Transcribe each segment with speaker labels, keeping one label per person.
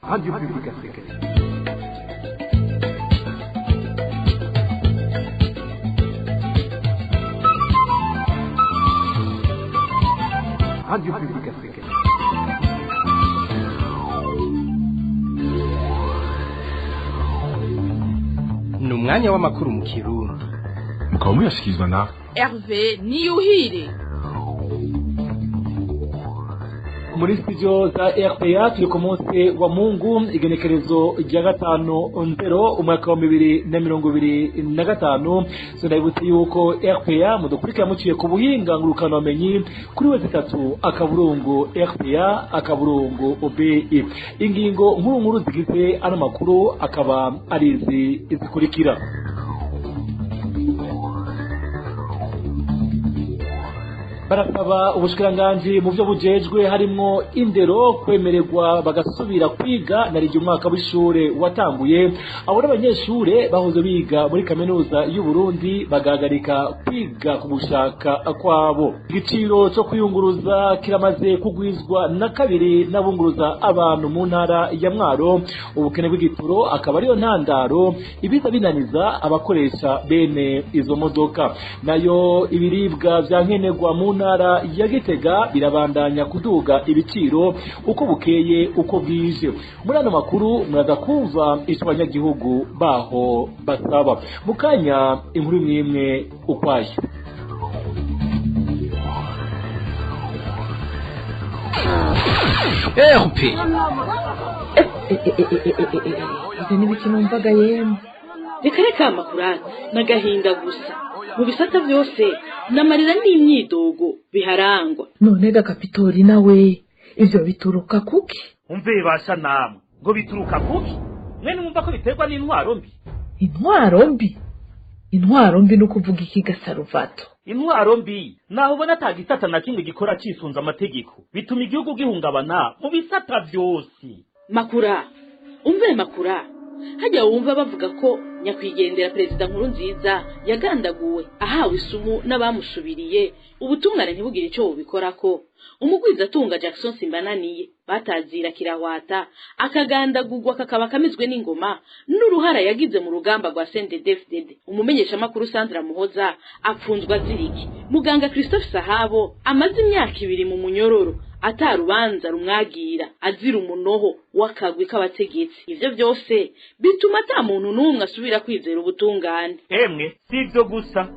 Speaker 1: Radio Publique Africaine. Radio Publique Africaine.
Speaker 2: Ni umwanya w'amakuru mu Kirundi.
Speaker 3: Mukaba muyashyikirizwa na
Speaker 4: Hervé Niyuhire.
Speaker 5: Muri studio za RPA turi ku munsi wa Mungu, igenekerezo rya 5 nzero umwaka wa 2025. Ndabibutse yuko RPA mudukurikira muciye ku buhinga ngurukanabumenyi kuri w3.rpa.bi. Ingingo nkuru nkuru zigize ano makuru akaba ari izi zikurikira: Barasaba ubushikiranganji mu byo bujejwe harimwo indero kwemererwa bagasubira kwiga na rigi umwaka w'ishure watanguye. Abo n'abanyeshure bahoze biga muri Kaminuza y'u Burundi bagahagarika kwiga ku gushaka kwabo. Igiciro cyo kwiyunguruza kiramaze kugwizwa na kabiri n'abunguruza abantu mu ntara ya Mwaro. Ubukene bw'igitoro akaba ariyo ntandaro ibiza binaniza abakoresha bene izo modoka. Nayo ibiribwa vya nkenerwa mu ntara ya Gitega birabandanya kuduga ibiciro uko bukeye uko bwije. Muri ano makuru muraza kumva ico abanyagihugu baho basaba. Mu kanya inkuru imwe ukwayo.
Speaker 2: RP.
Speaker 6: Ibyo ni biki numvaga yemwe?
Speaker 4: Reka reka, amakurata n'agahinda gusa mu bisata byose, n'amarira n'imyidogo biharangwa.
Speaker 6: None ga Kapitori, nawe ibyo bituruka kuki?
Speaker 7: Umve basha namwe, ngo bituruka kuki? Mwe numva ko biterwa n'intwaro mbi.
Speaker 6: Intwaro mbi? Intwaro mbi ni ukuvuga iki gasaruvato?
Speaker 7: Intwaro mbi naho ubona ata gisata na kimwe gikora cisunze amategeko, bituma igihugu gihungabana mu bisata byose.
Speaker 4: Makura, umve makura, hajya wumva bavuga ko nyakwigendera Perezida Nkuru Nziza yagandaguwe ahawe isumu n'abamusubiriye, ubutungane ntibugire icyo bubikorako. Umugwizatunga Jackson Simbananiye batazira kirahwata akagandagurwa kakaba kamizwe n'ingoma n'uruhara yagize mu rugamba rwa CNDD-FDD. Umumenyeshamakuru Sandra Muhoza apfunzwa aziriki. Muganga Christophe Sahabo amaze imyaka 2 mu munyororo atarubanza rumwagira, azira umunoho w'akagwi k'abategetsi. Ivyo byose bituma ata muntu n'umwe asubira kwizera ubutungane.
Speaker 7: Emwe, si ivyo gusa.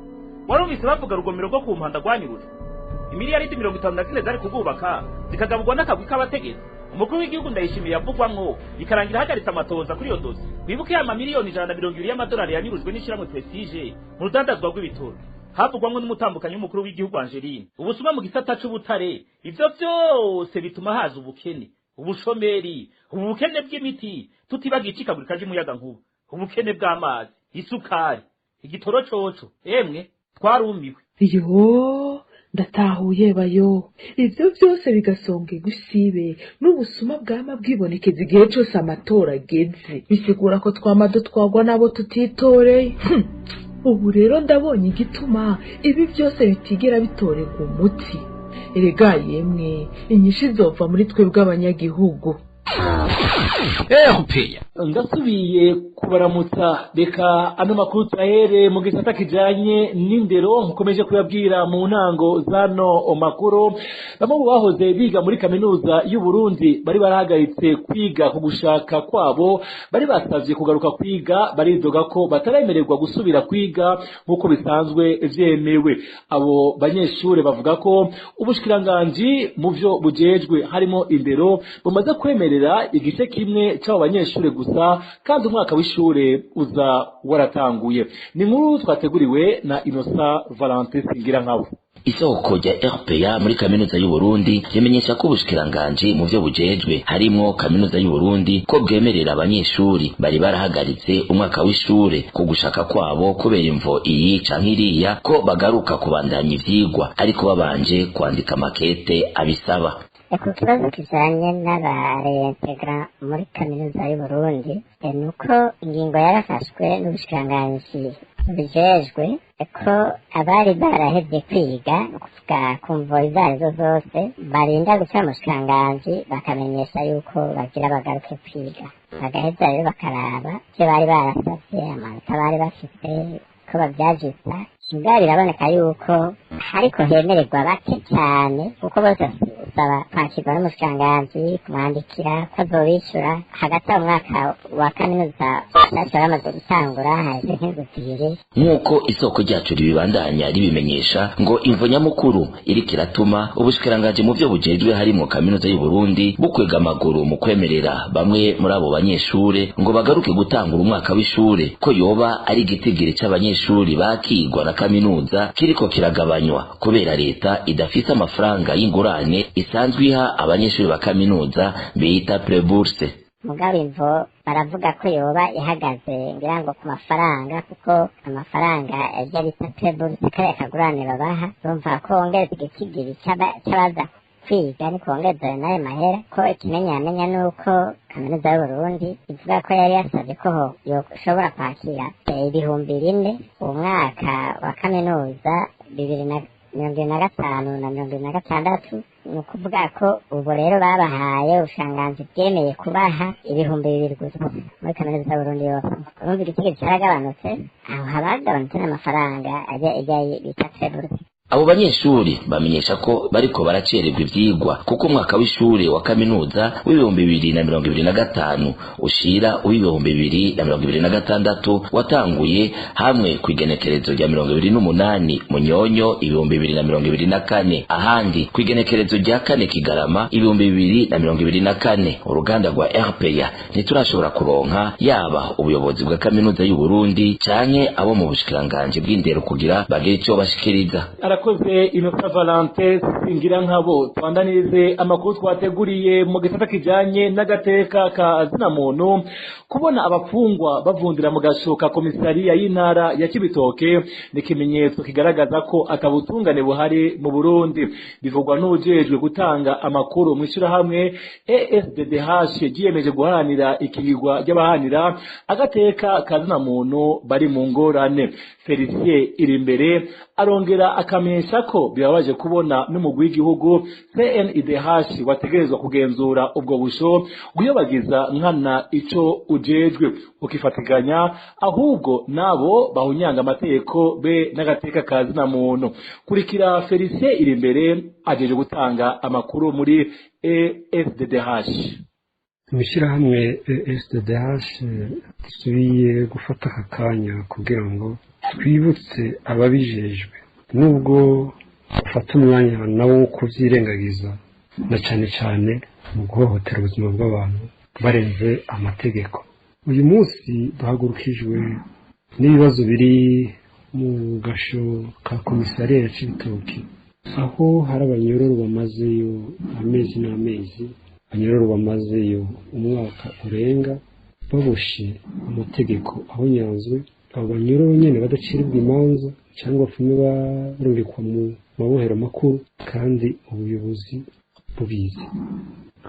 Speaker 7: Warumvise bavuga rugomero rwo ku Mpanda rwanyurutse, imiliyaridi 54 zari kurwubaka zikagaburwa n'akagwi k'abategetsi. Umukuru w'igihugu Ndayishimiye yavugwamwo, bikarangira ahagaritse amatohoza kuri iyo dosi. Wibuke ya mamiliyoni 120 y'amadolari yanyurujwe n'ishirahamwe Prestige mu rudandazwa rw'ibitoro, havugwamwo n'umutambukanyi w'umukuru w'igihugu Angeline. Ubusuma mu gisata c'ubutare. Ivyo vyose bituma haza ubukene, ubushomeri, ubukene bw'imiti, tutibagiye icikagurika ry'umuyagankuba, ubukene bw'amazi, isukari, igitoro coco. Emwe, twarumiwe.
Speaker 6: Yo, ndatahuye bayo. Ibyo byose bigasonga igusibe n'ubusuma bwama bwibonekeza igihe cyose amatora ageze, bisigura ko twama dutwagwa n'abo tutitoreye. Ubu rero ndabonye igituma ibi byose bitigera bitorerwa umuti. Erega yemwe, inyishu izova muri twebwe abanyagihugu.
Speaker 2: RPA.
Speaker 5: Ndasubiye kubaramutsa. Reka ano makuru tuyahere mu gisata kijanye n'indero. Nkomeje kuyabwira mu ntango zano makuru, bamwe mu bahoze biga muri Kaminuza y'u Burundi bari barahagaritse kwiga ku gushaka kwabo, bari basavye kugaruka kwiga, baridoga ko bataremererwa gusubira kwiga nk'uko bisanzwe vyemewe. Abo banyeshure bavuga ko ubushikiranganji mu vyo bujejwe harimo indero bumaze kwemerera igice kimwe c'abo banyeshure gusa, kandi umwaka w'ishure uza waratanguye. Ni inkuru twateguriwe na Innocent Valentin Singirankabo.
Speaker 8: Isoko rya RPA muri Kaminuza y'u Burundi rimenyesha ko ubushikiranganji mu vyo bujejwe harimwo Kaminuza y'u Burundi ko bwemerera abanyeshuri bari barahagaritse umwaka w'ishure ku gushaka kwabo kubera imvo iyi canke iriya ko bagaruka kubandanya ivyigwa, ariko babanje kwandika makete abisaba.
Speaker 9: Ku kibazo kijanye n'aba réintégrants muri Kaminuza y'u Burundi, ni uko ingingo yarafashwe n'ubushikiranganji. bijejwe ko abari barahevye kwiga, ukuvuga ku mvo izo arizo zose, barinda guca mu bushikiranganji bakamenyesha yuko bagira bagaruke kwiga, bagaheza rero bakaraba ivyo bari barasavye, amanota bari bafise, ko bavyajisa. Mugabo biraboneka yuko ariko hemererwa bake cyane, kuko bose usaba kwakirwa n'umushikiranganji, kumwandikira ko azobishyura hagati aho mwaka wa kaminuza nshasha bamaze gutangura haheze nk'indwi zibiri.
Speaker 8: Nk'uko isoko ryacu ribibandanya ribimenyesha, ngo imvo nyamukuru iriko iratuma ubushikiranganji mu vyo bujejwe harimwo kaminuza y'u Burundi bukwega amaguru mu kwemerera bamwe muri abo banyeshure ngo bagaruke gutangura umwaka w'ishure, ko yoba ari igitigiri c'abanyeshuri bakigwa na kaminuza kiriko kiragabanywa kubera leta idafise amafaranga y'ingurane isanzwe iha abanyeshuri ba kaminuza bita prêt-bourse.
Speaker 9: Mugabo imvo baravuga ko yoba ihagaze ngira ngo ku mafaranga, kuko amafaranga ajya bita prêt-bourse, kariya kagurane babaha, urumva ko wongereza igitigiri c'abaza kwiga ni kongeza ayo n'ayo mahera. Ko ikimenyamenya ni uko kaminuza y'Uburundi ivuga ko yari yasabye ko yoshobora kwakira 4000 uwo mwaka wa kaminuza 2025 na 2026. Ni ukuvuga ko ubu rero babahaye, ubushikiranganji bwemeye kubaha 2000 gusa muri kaminuza y'Uburundi yose. Urumva igitigiri caragabanutse, aho habagabanutse n'amafaranga ajya ijya bita prêt-bourse.
Speaker 8: Abo banyeshuri bamenyesha ko bariko baracererwa ivyigwa, kuko umwaka w'ishure wa kaminuza w'2025 ushira uw'2026 watanguye hamwe kw'igenekerezo rya 28 Munyonyo 2024, ahandi kw'igenekerezo rya 4 Kigarama 2024. Uruganda rwa RPA ntiturashobora kuronka yaba ubuyobozi bwa kaminuza y'u Burundi canke abo mu bushikiranganji bw'indero kugira bagire ico bashikiriza.
Speaker 5: Arakoze Innocent Valentin Singira nkabo. Twandanirize amakuru twateguriye mu gisata kijanye n'agateka ka zina muntu. Kubona abafungwa bavundira mu gasho ka komisariya y'intara ya Cibitoke ni ikimenyetso kigaragaza ko atabutungane buhari mu Burundi, bivugwa n'ujejwe gutanga amakuru mu ishirahamwe ESDDH ryiyemeje guharanira ikigirwa ry'abahanira agateka ka zina muntu bari mu ngorane. Felicien Irimbere arongera akamenyesha ko bibabaje kubona n'umugwi w'igihugu CNIDH wategerezwa kugenzura ubwo busho guyobagiza nkana ico ujejwe, ukifatikanya ahubwo nabo bahunyanga amategeko be n'agateka ka zina muntu. Kurikira Felicien Irimbere ajeje gutanga amakuru muri ESDDH.
Speaker 10: Mw'ishyirahamwe ESDDH dusubiye gufata aka kanya kugira ngo twibutse ababijejwe, nubwo bafata umwanya nawo wo kuvyirengagiza, na cane cane mu guhohotera ubuzima bw'abantu barenze amategeko. Uyu munsi duhagurukijwe n'ibibazo biri mu gasho ka komisariya ya Cibitoke, aho hari abanyororo bamazeyo amezi n'amezi, abanyororo bamazeyo umwaka urenga baboshe amategeko ahonyanzwe. Abo banyororo nyene badacirirwa imanza cyangwa bapfume barungikwa mu mabohero makuru, kandi ubuyobozi bubizi.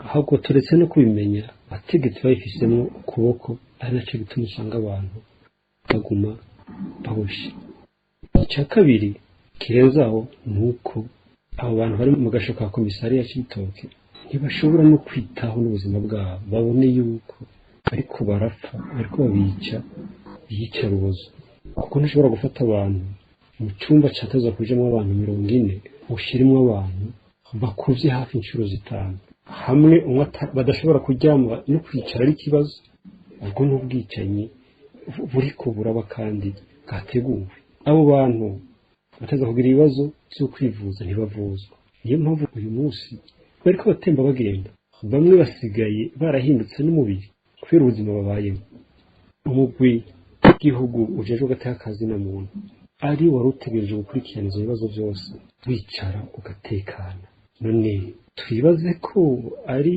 Speaker 10: Ahubwo turetse no kubimenya, abategetsi babifisemo ukuboko, ari naco gituma usanga abantu baguma baboshe. Icya kabiri kirenze aho ni uko abo bantu bari mu gasho ka komisariya Cibitoke ntibashobora no kwitaho n'ubuzima bwabo, babone yuko bariko barapfa, bariko babica iyicarubozo, kuko ntushobora gufata abantu mu cyumba cyateza kujamo abantu 40, ushyiremo abantu bakuvye hafi inshuro 5 hamwe, umwe badashobora kuryama no kwicara ari ikibazo. Ubwo n'ubwicanyi buriko buraba kandi bwateguwe. Abo bantu bateza kugira ibibazo byo kwivuza ntibavuzwa. Niyo mpamvu uyu munsi bariko batemba bagenda, bamwe basigaye barahindutse n'umubiri kubera ubuzima babayemo. Umugwi w'igihugu ujejwe agateka ka zina muntu ari wari utegereje gukurikirana ivyo bibazo byose, wicara ugatekana. None twibaze ko ari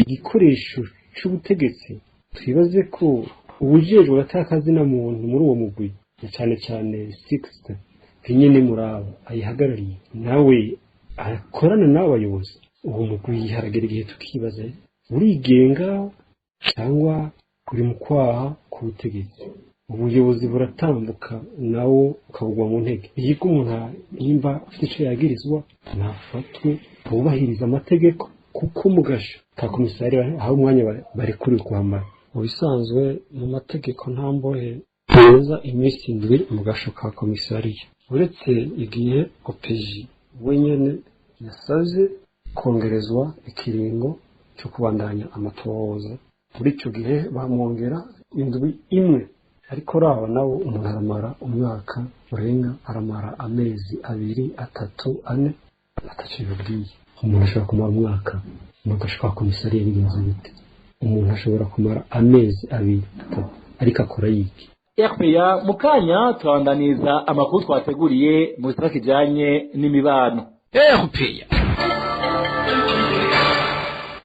Speaker 10: igikoresho c'ubutegetsi, twibaze ko uwujejwe agateka ka zina muntu muri uwo mugwi, na cane cane Sixte nyene muraba ayihagarariye, nawe akorana n'abo bayobozi. Uwo mugwi haragera igihe tukibaza, urigenga cyangwa uri mu kwaha k'ubutegetsi? Ubuyobozi buratambuka nawo ukabugwa mu ntege. Iyo umuntu nimba afite ico yagirizwa nafatwe, bubahiriza amategeko, kuko mu gasho ka komisari aho umwanya barekuriwe kuhamara. Mu bisanzwe mu mategeko nta mbohe neza iminsi 7 mu gasho ka komisariya, uretse igihe opeji wenyene yasavye kongerezwa ikiringo cyo kubandanya amatohoza. Muri ico gihe bamwongera indwi imwe. Ariko raba nawo umuntu aramara umwaka urenga, aramara amezi 2, 3, 4 ataco bibwiye. Umuntu ashobora kumara umwaka mu gasho ka komisariya bigenze bite? Umuntu ashobora kumara amezi 2, 3 ariko akora yiki?
Speaker 5: RPA mukanya turabandaniza amakuru twateguriye mu gisata kijanye n'imibano.
Speaker 2: RPA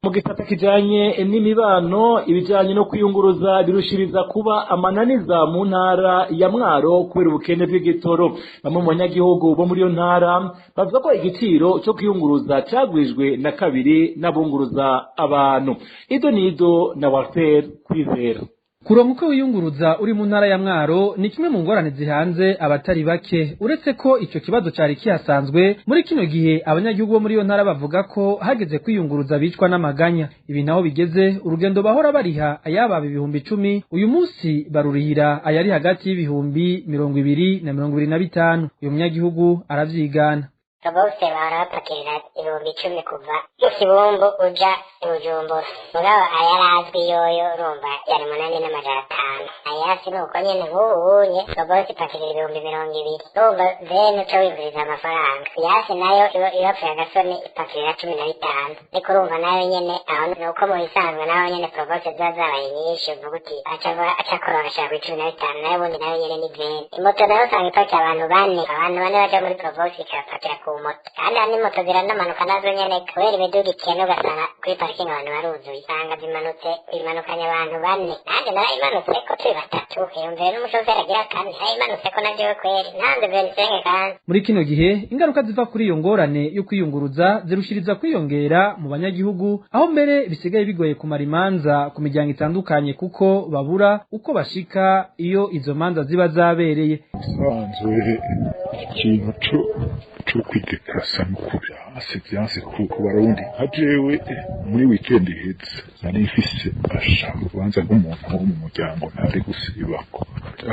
Speaker 5: mu gisata kijanye n'imibano, ibijanye no kwiyunguruza birushiriza kuba amananiza mu ntara ya Mwaro kubera ubukene bw'igitoro. Bamwe mu banyagihugu bo muri iyo ntara bavuga ko igiciro cyo kwiyunguruza cagwijwe na kabiri n'abunguruza abantu. Ido nido na Walter Kwizera.
Speaker 11: Kuronka uko wiyunguruza uri mu ntara ya Mwaro ni kimwe mu ngorane zihanze abatari bake. Uretse ko ico kibazo cari kihasanzwe, muri kino gihe abanyagihugu bo muri iyo ntara bavuga ko hageze kwiyunguruza bicwa n'amaganya. Ibi naho bigeze, urugendo bahora bariha ayababa 10,000 uyu munsi barurihira ayari hagati y'20,000 na 25,000. Uyu munyagihugu aravyigana.
Speaker 9: Bose bahora bapakirira 10,000 kuva mu Kibumbu uja i Bujumbura, mugabo ayarazwi yoyo urumva yari 8,500. Ayasi nuko nyene nk'ubu unye bose ipakirira 20,000, urumva bene uca wivuriza amafaranga. Yasi nayo ibapfuye agasoni ipakirira 15, ariko urumva nayo nyene aho nuko mu bisanzwe naho nyene porobose ziba zabaye nyinshi, uvuga uti aca korora kuri 15, nayo ubundi nayo nyene ni veni. Imoto nayo usanga ipakiye abantu bane, abantu bane baja muri porobose ikabapakira ku moto, kandi hari n'imoto ziranamanuka nazo nyene kubera imiduga ikena, ugasanga kuri parikingi abantu baruzuye, usanga zimanutse bimanukanye abantu bane. Nanjye narayimanutse ko turi batatu, iyumvire n'umushoferi agira kane, narayimanutse ko na jewe kweri nanze venisenge kandi.
Speaker 11: Muri kino gihe ingaruka ziva kuri iyo ngorane yo kwiyunguruza zirushiriza kwiyongera mu banyagihugu, aho mbere bisigaye bigoye kumara imanza ku miryango itandukanye kuko babura uko bashika iyo izo manza ziba zabereye.
Speaker 12: Usanzwe ikintu cyo kwidekasa no kubyanse byanse ku barundi. Nka jewe muri weekend iheze nari mfise asha urubanza rw'umuntu wo mu muryango ntari gusibako.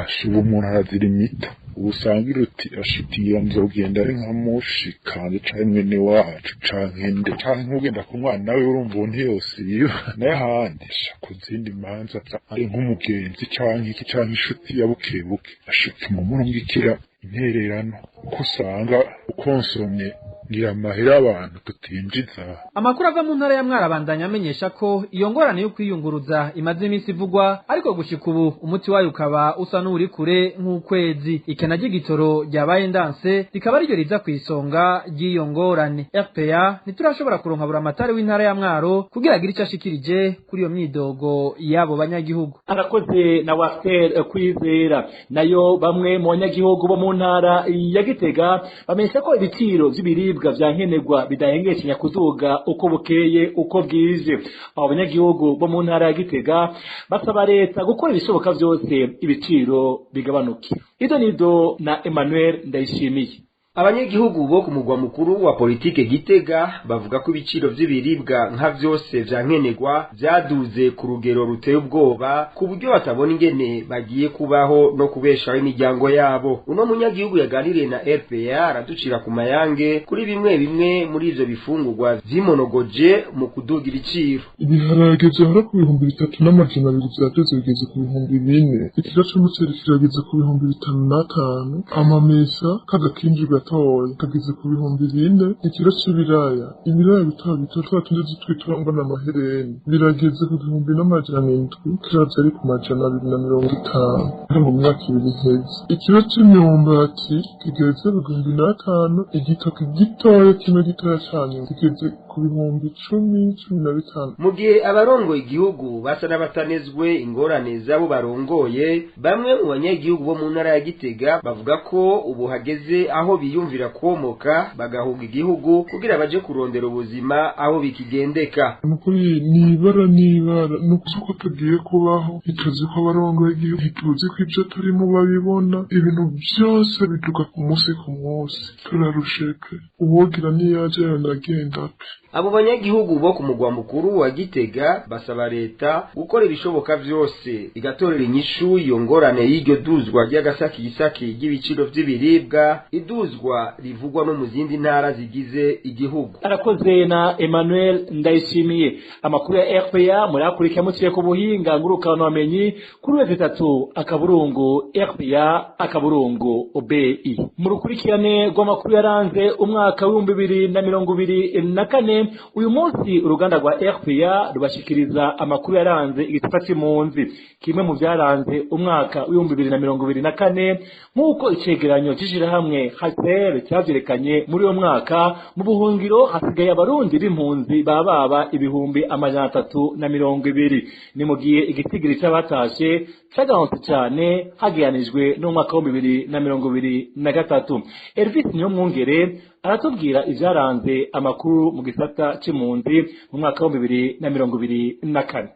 Speaker 12: Asha ubu umuntu arazira imita, ubusangira uti ashitiye nzogenda ari nka mushikanje canke mwene wacu canke nde canke nk'ugenda ku mwana we, urumva uwo ntiyosiba. Nayo ahandi asha ku zindi manza ari nk'umugenzi canke iki canke inshuti ya bukebuke, ashutuma umurungikira intererano, uko usanga ukonsomye ngira amahera abantu tutinjiza.
Speaker 11: Amakuru ava mu ntara ya Mwaro abandanya amenyesha ko iyo ngorane yo kwiyunguruza imaze iminsi ivugwa, ariko gushika ubu umuti wayo ukaba usa n'uri kure nk'ukwezi. Ikena ry'igitoro ryabaye ndanse rikaba ariryo riza ku isonga ry'iyo ngorane. RPA ntiturashobora kuronka buramatari w'intara ya Mwaro kugira agire ico ashikirije kuri iyo myidogo y'abo banyagihugu.
Speaker 5: Arakoze na Walter Kwizera. Nayo bamwe mu banyagihugu bo mu ntara ya Gitega bamenyesha ko ibiciro vy'ibiribwa vya nkenerwa bidahengeshanya kuduga uko bukeye uko bwije. Abo banyagihugu bo mu ntara ya Gitega basaba leta gukora ibishoboka vyose ibiciro bigabanuke. Ido nido na Emmanuel Ndayishimiye.
Speaker 13: Abanyagihugu bo ku mugwa mukuru wa politike Gitega bavuga ko ibiciro vy'ibiribwa nka vyose vya nkenerwa vyaduze ku rugero ruteye ubwoba, ku buryo batabona ingene bagiye kubaho no kubeshaho imiryango yabo. Uno munyagihugu yaganiriye na RPA araducira ku mayange kuri bimwe bimwe muri ivyo bifungurwa vyimonogoje mu kuduga ibiciro.
Speaker 14: Ibiharage vyahora ku 3200 vyaduze bigeze ku 4000, ikiro c'umuceri kirageze ku 5005, amamesa kagakinjirwa kageze ku 4000, ikiro c'ibiraya, ibiraya bito bito twa tundi twitwa ngo n'amahereni birageze ku 1700, kiravye ari ku 250 mu myaka ibiri iheze. Ikiro c'imyumbati kigeze ku 5000, igitoki gitoya kimwe gitoya cane kigeze ku 10,000, 15,000.
Speaker 13: Mu gihe abarongoye igihugu basa n'abatanezwe ingorane z'abo barongoye, bamwe mu banyagihugu bo mu ntara ya Gitega bavuga ko ubu hageze aho biyumvira kwomoka bagahunga igihugu kugira baje kurondera ubuzima aho bikigendeka.
Speaker 14: Nukuri nibara nibara nukuzi ko tugiye kubaho, ntituzi ko abarongoye igihugu, ntituzi ko ibyo turimo babibona, ibintu byose biduka ku munsi ku munsi, turarusheke uwogira niyaje yanagenda pe.
Speaker 13: Abo banyagihugu bo ku mugwa mukuru wa Gitega basaba leta gukora ibishoboka vyose igatorera inyishu iyo ngorane y'iryo duzwa ry'agasakisaki ry'ibiciro vy'ibiribwa, iduzwa rivugwa no mu zindi ntara zigize igihugu.
Speaker 5: Arakoze na Emmanuel Ndayishimiye. Amakuru ya RPA murakurikira muciye ku buhinga ngurukano wamenyi kuri wese 3 akaburungu RPA akaburungu OBI. Mu rukurikirane rw'amakuru yaranze umwaka w'ibihumbi 2024, uyu munsi uruganda rwa RPA rubashikiriza amakuru yaranze igisata c'impunzi. Kimwe mu byaranze umwaka w'ibihumbi 2024, nk'uko icegeranyo c'ishirahamwe HCR cyavyerekanye, muri uyo mwaka mu buhungiro hasigaye abarundi b'impunzi bababa 320,000. Ni mu gihe igitigiri c'abatashe cagabanutse cane hageranijwe n'umwaka wa 2023. Elvis Niyomwungere aratubwira ivyaranze amakuru mu gisata c'impunzi mu mwaka wa 2024.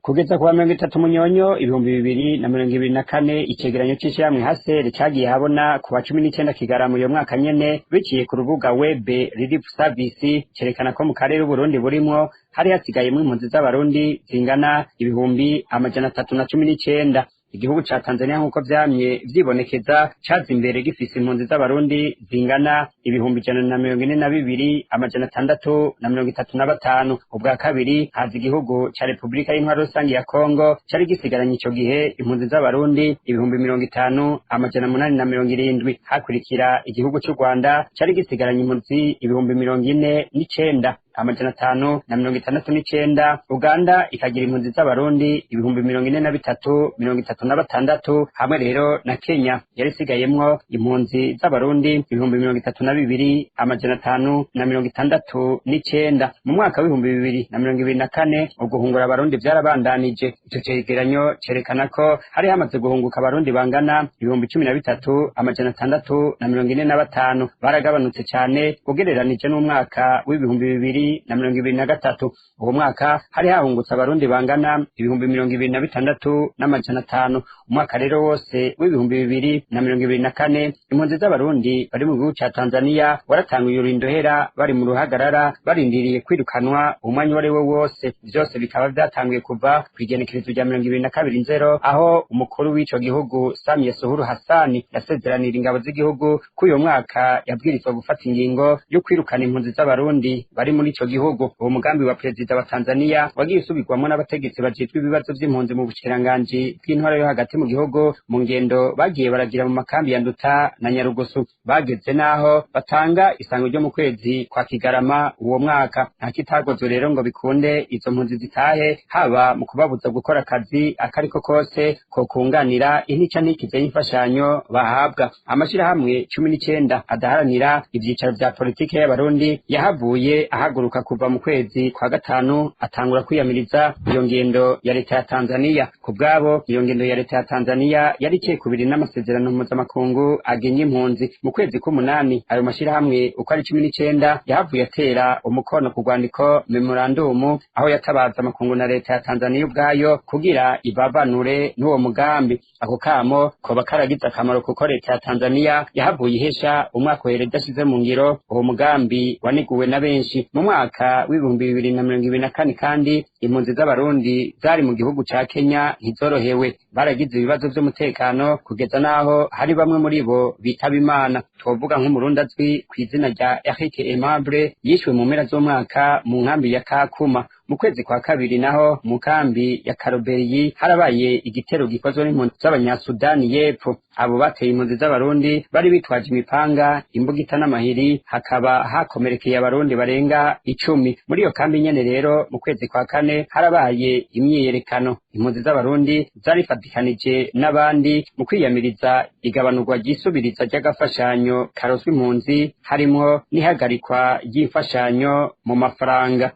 Speaker 15: Kugeza kuwa 30 Munyonyo 2024, icegeranyo c'ishirahamwe HCR cagiye habona kuwa 19 Kigarama uyo mwaka nyene biciye ku rubuga web Relief Service, cerekana ko mu karere Uburundi burimwo hari hasigayemwo impunzi z'abarundi zingana 319,000. Igihugu ca Tanzania, nk'uko vyamye vyibonekeza, caza imbere gifise impunzi z'abarundi zingana 142,635. Ubwa kabiri haza igihugu ca Repubulika y'Intwaro Rusangi ya Kongo, cari gisigaranye ico gihe impunzi z'abarundi 50,870. Hakurikira igihugu c'u Rwanda, cari gisigaranye impunzi 49,569. Uganda ikagira impunzi z'abarundi 43,036, hamwe rero na Kenya yari isigayemwo impunzi z'abarundi 32,569. Mu mwaka w'2024, uguhungura abarundi vyarabandanije. Ico cegeranyo cerekana ko hari hamaze guhunguka abarundi bangana 13,645. Baragabanutse cane ugereranije n'umwaka w'2023. Uwo mwaka hari hahungutse abarundi bangana 26,500. Umwaka rero wose w'2024, impunzi z'abarundi bari mu gihugu ca Tanzania waratanguye urindohera bari mu ruhagarara, barindiriye kwirukanwa umwanya uwo ari wo wose. Vyose bikaba vyatanguye kuva kw'igenekerezo rya 22 Nzero, aho umukuru w'ico gihugu Samia Suluhu Hassan yasezeranira ingabo z'igihugu ko uyo mwaka yabwirizwa gufata ingingo yo kwirukana impunzi z'abarundi bari muri ico gihugu. Uwo mugambi wa perezida wa Tanzania wagiye usubirwamwo n'abategetsi bajejwe ibibazo vy'impunzi mu bushikiranganji bw'intwaro yo hagati mu gihugu, mu ngendo bagiye baragira mu makambi ya Nduta na Nyarugusu. Bageze naho batanga isango ryo mu kwezi kwa Kigarama uwo mwaka. Nta kitagozwe rero ngo bikunde izo mpunzi zitahe, haba mu kubabuza gukora akazi akariko kose ko kunganira intica ntikize y'imfashanyo bahabwa. Amashirahamwe 19 adaharanira ivyicaro vya politike y'abarundi yahavuye ahaguruka kuva mu kwezi kwa gatanu, atangura kwiyamiriza iyo ngendo ya leta ya Tanzania. Ku bwabo, iyo ngendo ya leta ya Tanzania yari ikekubiri n'amasezerano mpuzamakungu agenga impunzi. Mu kwezi k'umunani, ayo mashirahamwe uko ari 19 yahavuye atera umukono ku rwandiko memorandumu, aho yatabaza amakungu na leta ya Tanzania ubwayo kugira ibavanure n'uwo mugambi. Ako kamo koba karagize akamaro, kuko leta ya Tanzania yahavuye ihesha umwaka uhere idashize mu ngiro uwo mugambi waniguwe na benshi. Mu mwaka w'2024 kandi, impunzi z'abarundi zari mu gihugu ca Kenya ntizorohewe, baragize ibibazo vy'umutekano kugeza naho hari bamwe muri bo bitaba Imana. Twovuga nk'umurundi azwi kw'izina rya Eric Aimable, yishwe mu mpera z'umwaka mu nkambi ya Kakuma. Mu kwezi kwa kabiri naho, mu kambi ya Karoberi harabaye igitero gikozwe n'impunzi z'abanyasudani y'Epfo. Abo bateye impunzi z'abarundi bari bitwaje imipanga, imbugita n'amahiri, hakaba hakomerekeye abarundi barenga 10. Muri iyo kambi nyene rero, mu kwezi kwa kane harabaye imyiyerekano. Impunzi z'abarundi zarifatikanije n'abandi mu kwiyamiriza igabanurwa ryisubiriza ry'agafashanyo karoswa impunzi, harimwo n'ihagarikwa ry'imfashanyo mu mafaranga.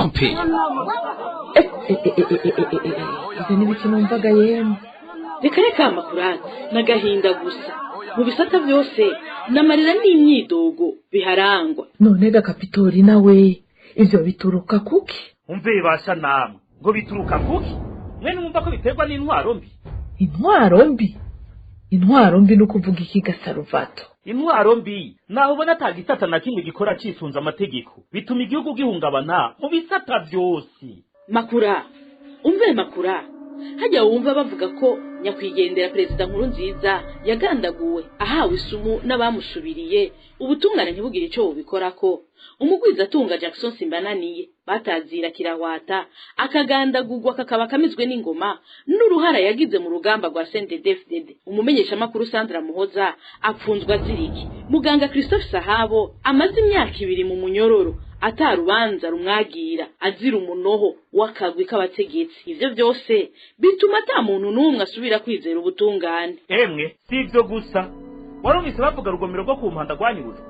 Speaker 2: RP
Speaker 6: Ivyo ni ibiki numvaga yemwe?
Speaker 4: Reka reka, amakurata n'agahinda gusa. Mu bisata byose n'amarira n'imyidogo biharangwa.
Speaker 6: None ga Kapitori nawe, ivyo bituruka kuki?
Speaker 7: Umve basha namwe, ngo bituruka kuki? Mwene mwumva ko biterwa n'intwaro mbi.
Speaker 6: Intwaro mbi? Intwaro mbi no kuvuga iki Gasaruvato?
Speaker 7: Intwaro mbi naho ubona ata gisata na kimwe gikora cisunze amategeko, bituma igihugu gihungabana mu bisata byose.
Speaker 4: Makura, umve Makura, hajya wumva bavuga ko nyakwigendera perezida Nkurunziza yagandaguwe ahawe isumu n'abamusubiriye, ubutungane ntibugire ico bubikorako. Umugwizatunga Jackson Simbananiye batazira kirahwata akagandagurwa kakaba kamizwe n'ingoma n'uruhara yagize mu rugamba rwa CNDD-FDD. Umumenyeshamakuru Sandra Muhoza apfunzwe aziriki. Muganga Christophe Sahabo amaze imyaka 2 mu munyororo atarubanza rumwagira, azira umunoho w'akagwi k'abategetsi. Ivyo byose bituma ata muntu n'umwe asubira kwizera ubutungane.
Speaker 7: Emwe si ivyo gusa, warumvise bavuga rugomero rwo ku mpanda rwanyurujwe,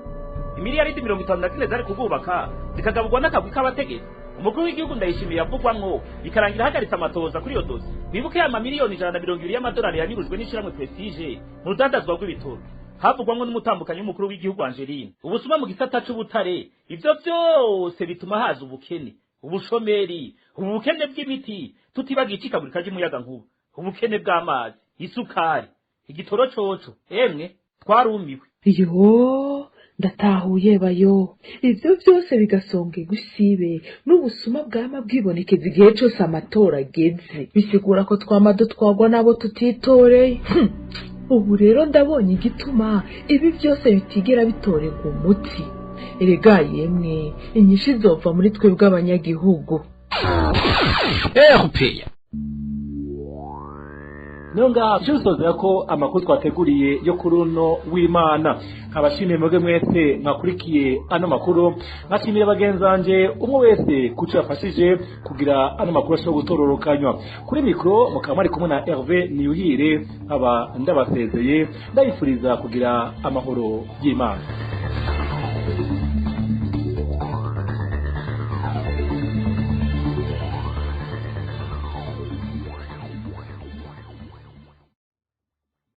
Speaker 7: imiliyaridi 54 zari kububaka zikagaburwa n'akagwi k'abategetsi. Umukuru w'igihugu Ndayishimiye yavugwamwo bikarangira ahagaritse amatohoza kuri iyo dosi. Wibuke ya mamiliyoni 120 y'amadolari yanyurujwe n'ishirahamwe Prestige mu rudandazwa rw'ibitoro, havugwamwo n'umutambukanyi w'umukuru w'igihugu Angeline. Ubusuma mu gisata c'ubutare, ivyo vyose bituma haza ubukene, ubushomeri, ubukene bw'imiti, tutibagiye icikagurika ry'umuyagankuba, ubukene bw'amazi, isukari, igitoro coco. Emwe twarumiwe.
Speaker 6: Yo, ndatahuye bayo. Ivyo byose bigasonga gusibe n'ubusuma bwama bwibonekeza igihe cose amatora ageze, bisigura ko twama dutwagwa nabo tutitoreye. Ubu rero ndabonye igituma ibi byose bitigera bitorerwa umuti. Erega yemwe, inyishu izova muri twebwe abanyagihugu.
Speaker 2: RPA.
Speaker 5: Nonga cyusozera ko amakuru twateguriye yo kuri uno w'Imana. Nkabashimiye mwebwe mwese mwakurikiye ano makuru, nkashimira bagenzanje umwe wese kuco yafashije kugira ano makuru ashobora gutororokanywa. Kuri mikro mukaba mwari kumwe na Hervé Niyuhire, aba ndabasezeye ndabifuriza kugira amahoro y'Imana.